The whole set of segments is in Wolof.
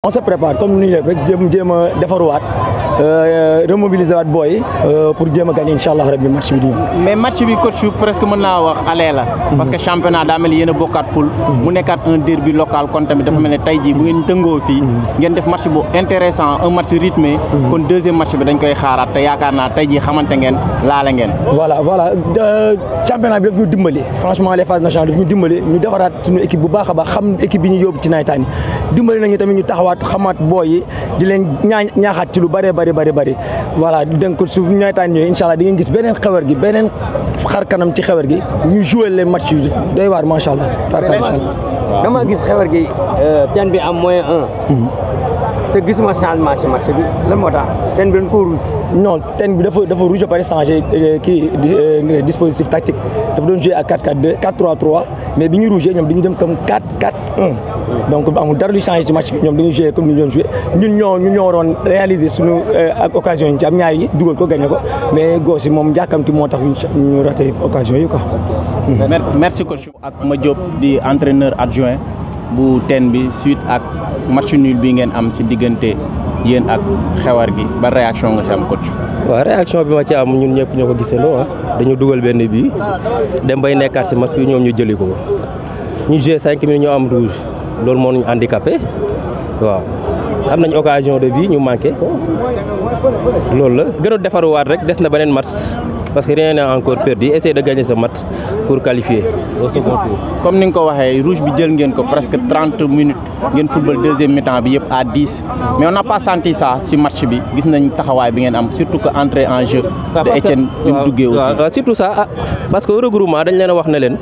On se prépare comme ni rek jéem a defaruwaat remobiliser waat booy pour jéem a gagner incha allah rabbi match bi di mais match bi coach presque mën naa wax aller la. parce que championnat daa mel yéen a bokkaat poule. mu nekkaat un derby local kon tamit dafa mel ne tey jii bu ngeen tëngoo fii. ngeen def match bu intéressant un match rythmé. kon deuxième match bi dañ koy xaaraat te yaakaar naa tey jii xamante ngeen laale ngeen. voilà championnat bi daf ñu dimbali franchement les phases nationales daf ñu dimbali ñu defaraat suñu équipe bu baax a baax xam équipe bi ñu yóbbu ci nawetaan yi dimbali nañu tamit ñu taxawaat xamaat booy yi di leen ñaaxaat ci lu bëree bëri voilà donc su nawetaan ñëwee incha allah di ngeen gis beneen xewer gi beneen xar kanam ci xewer gi ñu jouer les matchs yu doy waar macha allah. dama gis xewer gi ten bi am -1. te gisuma changement ci match bi lan moo tax ten bi dañ ko rouge. non ten bi dafa rouge ba pare changé dispositif tactique dafa doon jouer à 4-4-2 4-3-3 mais bi ñu rouge ñoom dañu dem comme 4-4-1 donc amul dara lu changé ci match bi ñoom dañu jouer comme ni ñu doon jouer ñun ñoo waroon réaliser suñu ak occasion yi ci am ñaar yi dugal ko gagné ko mais goos yi moom jàkkamti moo tax ñu raté occasion yi quoi. merci coach ak Ma Diop di entraîneur adjoint bu ten bi suite ak match nul bi ngeen am si diggante yéen ak xewar gi ba réaction nga si am coach. waaw réaction bi ma ci am ñun ñëpp ñoo ko gisandoo dañu dugal benn bii dem bay nekkaat si match bi ñoom ñu jëli ko ñu joué 5 minutes ñoo am rouge loolu moo ñu handicapé waaw am nañ occasion de bii ñu manqué loolu la gën a defaruwaat rek des na beneen match parce que rien n'est encore perdu essayer de gagner ce match pour qualifier au second tour. comme ni nga ko waxee rouge bi jël ngeen ko presque 30 minutes ngeen football deuxième mi-temps bi yëpp à 10 mais on n'a pas senti ça si match bi gis nañ taxawaay bi ngeen am surtout que entrée en jeu de Etienne bi mu duggee aussi. waaw surtout ça parce que regroupement dañ leen a wax ne leen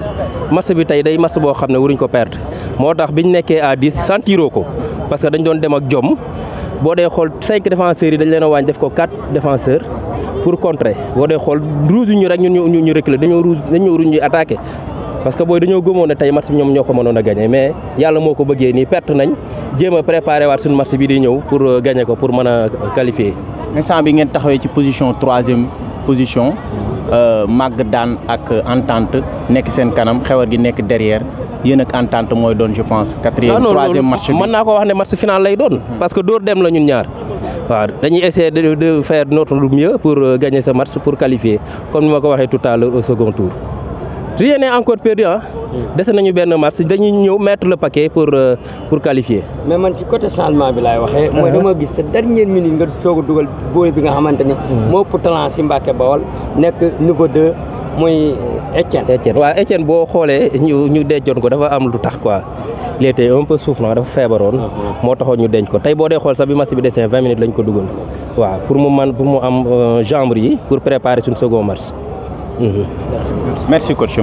match bi tey day match boo xam ne waruñ ko perdre moo tax biñ nekkee à 10 sentiroo ko parce que dañ doon dem ak jom boo dee xool 5 défenseurs yi dañ leen a wàññi def ko 4 défenseurs. pour contrer boo dee xool rouge ñu rek ñu reculer dañoo rouge ñu attaqué parce que booy dañoo gëmoon ne tey match bi ñoom ñoo ko mënoon a gagné mais yàlla moo ko bëggee nii perte nañ jéem a préparé waat suñu match bi di ñëw pour gagné ko pour mën a qualifier. instant bi ngeen taxawee ci position 3e position Mag daan ak Entente nekk seen kanam xewar gi nekk derrière yéen ak Entente mooy doon je pense 4e 3e match bi. mën naa ko wax ne match final lay doon parce que dóor dem la ñun ñaar. waaw dañuy essayer de faire notre mieux pour gagner ce match pour qualifier comme ni ma ko waxee tout à l'heure au second tour. rien n'est encore perdu dese nañu benn match dañuy ñëw mettre le paquet pour qualifier. mais man ci côté changement bi laay waxee. mooy dama gis sa dernière minute nga soog a dugal booy bi nga xamante ni. moo ëpp talent si Mbacké Bawol nekk niveau 2 muy Etienne. waaw Etienne boo xoolee ñu dencoon ko dafa am lu tax quoi. il était un peu souffrant dafa feebaroon moo taxoon ñu denc ko tey boo dee xool sax bi match bi desee 20 minutes lañ ko dugal waaw pour mu am jambe yi pour préparer suñu second match. merci coach.